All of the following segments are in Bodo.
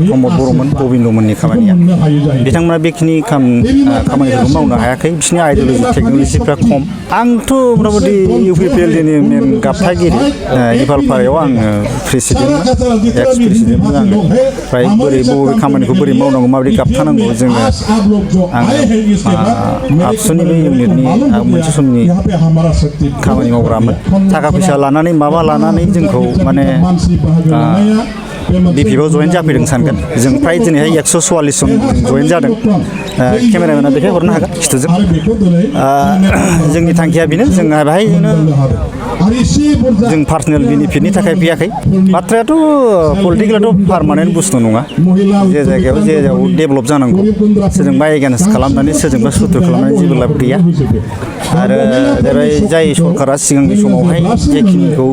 प्रमद बर'मोन गबिन्दमोननि खामानिया बिथांमोना बेखिनि खामानिखौ मावनो हायाखै बिसोरनि आइडिय'लजि टेक्न'लजिफ्रा खम आंथ' मथामथि UPPLनि मेन गाबथागिरि इभालपारायाव आङो प्रेसिडेन्टमोन एक्स प्रेसिडेन्टमोन आङो ओमफ्राय बोरै बबे खामानिखौ बोरै मावनांगौ माबायदि गाबथानांगौ जोङो आङो आबसुनि बे इउनिटनि मोनसे समनि खामानि मावग्रामोन थाखा फैसा लानानै माबा लानानै जोंखौ माने DPआव जयेन जाफैदों सानगोन जों फ्राय दिनैहाय 144 जन जयेन जादों केमेरामेना देखायहरनो हागोन खिथुजों जोंनि थांखिया बेनो जोंहा बेहाय जों पार्सनेल बेनिफिटनि थाखाय फैयाखै बाथ्रायाथ' पलिटिकेलाथ' पारमानेन्ट बुस्थु नङा जे जायगायाव डेभेलप जानांगौ सोरजोंबा एगेन्स्ट खालामनानै सोरजोंबा सुथुर खालामनानै जेबो लाब गैया आरो जाय सरकारा सिगांनि समावहाय जेखिनिखौ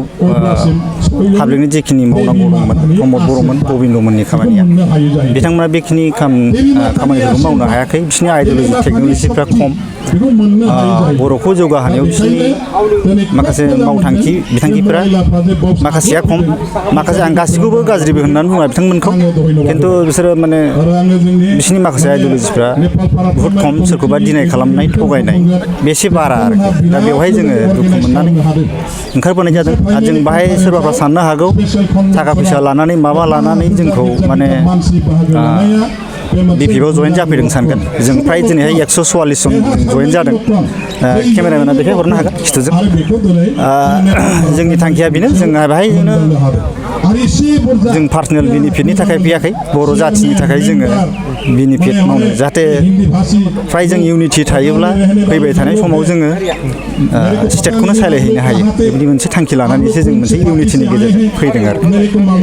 पाब्लिकनि जेखिनि मावनांगौ दंमोन प्रमद बर'मोन गबिन्दमोननि खामानिया बिथांमोना बेखिनि खामानिखौ मावनो हायाखै बिसोरनि आइडिय'लजि टेक्न'लजिफ्रा खम बर'खौ जौगाहोनायाव बिसोरनि माखासे मावथांखि बिथांखिफोरा माखासेया खम माखासे आं गासिखौबो गाज्रिबो होननानै बुङा बिथांमोनखौ खिन्थु बिसोरो माने बिसोरनि माखासे आइडिय'लजिफ्रा बुहुत खम सोरखौबा दिनाय खालामनाय थगायनाय बेसे बारा आरोखि दा बेवहाय जोङो दुखु मोननानै ओंखारबोनाय जादों आरो जों बाहाय सोरबाफ्रा साननो हागौ थाखा फैसा लानानै माबा लानानै जोंखौ माने DPआव जयेन जाफैदों सानगोन जों फ्राय दिनैहाय 144 जन जयेन जादों केमेरामेना देखायहरनो हागोन खिथुजों जोंनि थांखिया बेनो जोंहा बेहाय जों पार्सनेल बेनिफिटनि थाखाय फैयाखै बर' जाथिनि थाखाय जोङो बेनिफिट मावनो जाहाथे फ्राय जों इउनिटि थायोब्ला फैबाय थानाय समाव जोङो स्टेटखौनो सालायहैनो हायो बेबायदि मोनसे थांखि लानानैसो जों मोनसे इउनिटिनि गेजेरजों फैदों आरो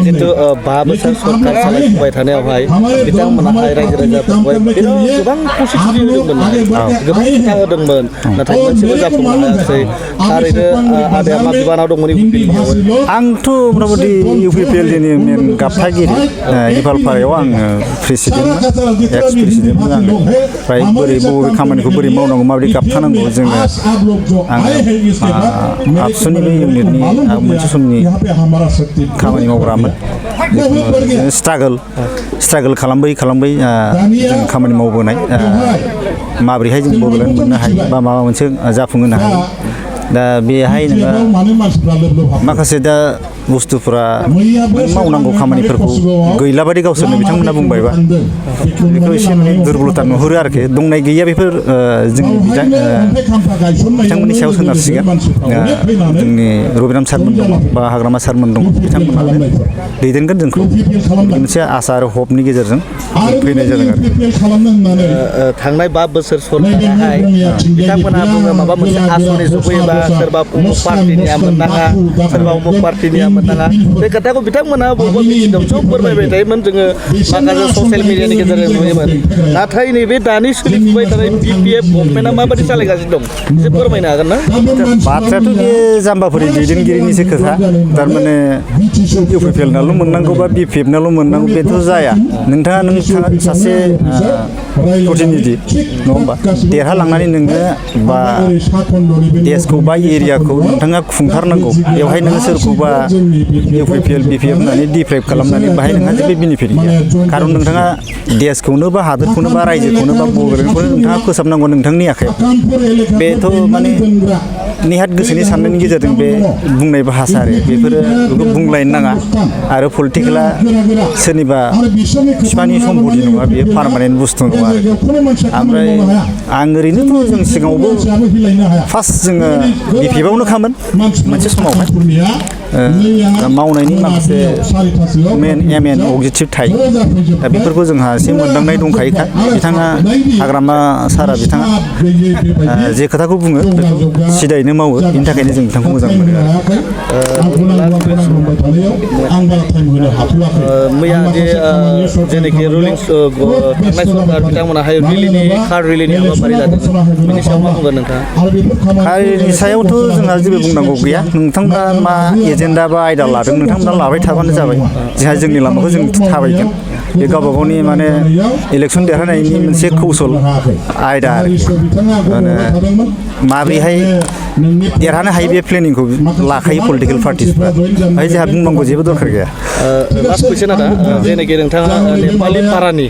जितु 5 बोसोर सरकार सालायफुबाय थानायावहाय बिथांमोनाहाय रायजो राजाफोरखौहाय गोबां पजिटिभ होदोंमोन गोबां खोथा होदोंमोन नाथाय मोनसेबो जाफुंनो हायासै थारैनो आदाया मा बिबानाव दंमोन आंथ' मथामथि UPPLनि मेन गाबथागिरि इभालपारायाव आङो प्रेसिडेन्टमोन एक्स प्रेसिडेन्टमोन आङो ओमफ्राय बोरै बबे खामानिखौ बोरै मावनांगौ माबायदि गाबथानांगौ जोङो आङो आबसुनि बे इउनिटनि मोनसे समनि खामानि मावग्रामोन स्ट्रागोल खालामबै जों खामानि मावबोनाय माबोरैहाय जों बड'लेण्ड मोननो हायो बा माबा मोनसे जाफुंहोनो हायो दा बेहाय नोङो माखासे दा बुस्थुफोरा मावनांगौ खामानिफोरखौ गैला बादि गावसोरनो बिथांमोना बुंबायबा बेखौ एसे माने दुरबलता नुहुरो आरोखि दंनाय गैया बेफोर जोंनि बिथांमोननि सायाव सोनारसिगोन जोंनि रबिराम सारमोन दङ बा हाग्रामा सारमोन दङ बिथांमोना दैदेनगोन जोंखौ मोनसे आसा आरो हपनि गेजेरजों फैनाय जादों आरो थांनाय 5 बोसोर सरकाराहाय बिथांमोनहा बुङो माबा मोनसे आसनि सफैयोबा सोरबा उमुक पार्टिनिया मोननाङा सोरबा उमुक पार्टिनिया मोननाङा बे खोथाखौ बिथांमोनहा बबेबा मिथिनायावसो फोरमायबाय थायोमोन जोङो माखासे ससियेल मिडियानि गेजेरजों नुयोमोन नाथाय नैबे दानि सोलिफुबाय थानाय BPF गभर्नमेन्टआ माबायदि सालायगासिनो दं एसे फोरमायनो हागोन ना बाथ्रायाथ' बे जाम्बाफोरनि दैदेनगिरिनिसो खोथा थारमाने UPPLनाल' मोननांगौ बा BPFनाल' मोननांगौ बेथ' जाया नोंथाङा सासे प्रतिनिधि नङा होमबा देरहालांनानै नोङो बा देशखौ बा एरियाखौ नोंथाङा खुंथारनांगौ बेवहाय नोङो सोरखौबा UPPL BPF होननानै डिप्राइभ खालामनानै बाहाय नोंहा जेबो बेनिफिट गैया खारन नोंथाङा देशखौनो बा हादोरखौनो बा रायजोखौनो बा बड'लेण्डखौनो नोंथाङा फोसाबनांगौ नोंथांनि आखायाव बेथ' माने नेहात गोसोनि साननायनि गेजेरजों बे बुंनाय भाषा आरो बेफोरो बुंलायनो नाङा आरो पलिटिकेला सोरनिबा बिफानि सम्पति नङा बेयो पारमानेन्ट बुस्थु नङा ओमफ्राय आं ओरैनोथ' जों सिगाङावबो फार्स्ट जोङो BPFआवनो खामोन मोनसे समावहाय मावनायनि माखासे मेन एम अबजेक्टिभ थायो दा बेफोरखौ जोंहा एसे मोनदांनाय दंखायोखा बिथाङा हाग्रामा सारा बिथाङा जे खोथाखौ बुङो बेखौ सिदायैनो मावो बेनि थाखायनो जों बिथांखौ मोजां मोनो मैया जेनाखि रुलिं थांनाय सरकार बिथांमोनाहाय कार्ड रिलिनि हाबाफारि लादों बेनि सायाव मा बुंगोन नोंथाङा कार्डनि सायावथ' जोंहा जेबो बुंनांगौ गैया नोंथांमोना मा एजेन्डा बा आयदा लादों नोंथांमोना लाबाय थाबानो जाबाय जोंहा जोंनि लामाखौ जों थाबायगोन बे गावबा गावनि माने इलेक्सन देरहानायनि मोनसे कौशल आयदा आरोखि माने माबोरैहाय देरहानो हायो बे प्लेनिंखौ लाखायो पलिटिकेल पार्टिसफ्रा ओमफ्राय जोंहा बुंनांगौ जेबो दरखार गैया लास्ट कुइसन आदा जेनाखि नोंथाङा नेपालि पारानि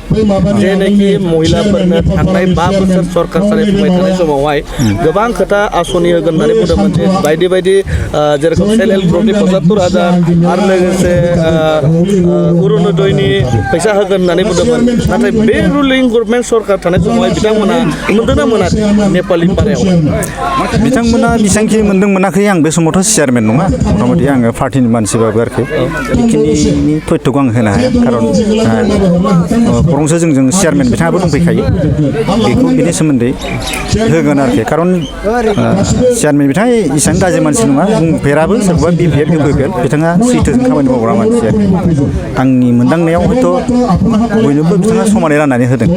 जेनाखि महिलाफोरनो थांनाय 5 बोसोर सरकार सालायफुबाय थानाय समावहाय गोबां खोथा आसनि होगोन होननानै बुंदोंमोन जे बायदि बायदि जेरेखम सेल्फ हेल्प ग्रुपनि 75,000 आरो लोगोसे अरुणोदयनि फैसा होगोन होननानै बुंदोंमोन नाथाय बे रुलिं गभर्नमेन्ट सरकार थानाय समावहाय बिथांमोना मोनदोंना मोनाखै नेपालि पारायाव बिथांमोना बेसेबांखि मोनदों मोनाखै आं बे समावथ' चेयारमेन नङा मथा-मथि आङो पार्टिनि मानसिबाबो आरोखि बेखिनि तथ्यखौ आं होनो हाया खारन बरंसो जोंजों चेयारमेन बिथाङाबो दंफैखायो बेखौ बिनि सोमोन्दै होगोन आरोखि खारन चेयारमेन बिथाङा इसेबां गाज्रि मानसि नङा बुंफेराबो सोरबा बिफेर होफेर बिथाङा सैथोजों खामानि मावग्रा मानसि आंनि मोनदांनायाव हयथ' बयनोबो बिथाङा समानै राननानै होदों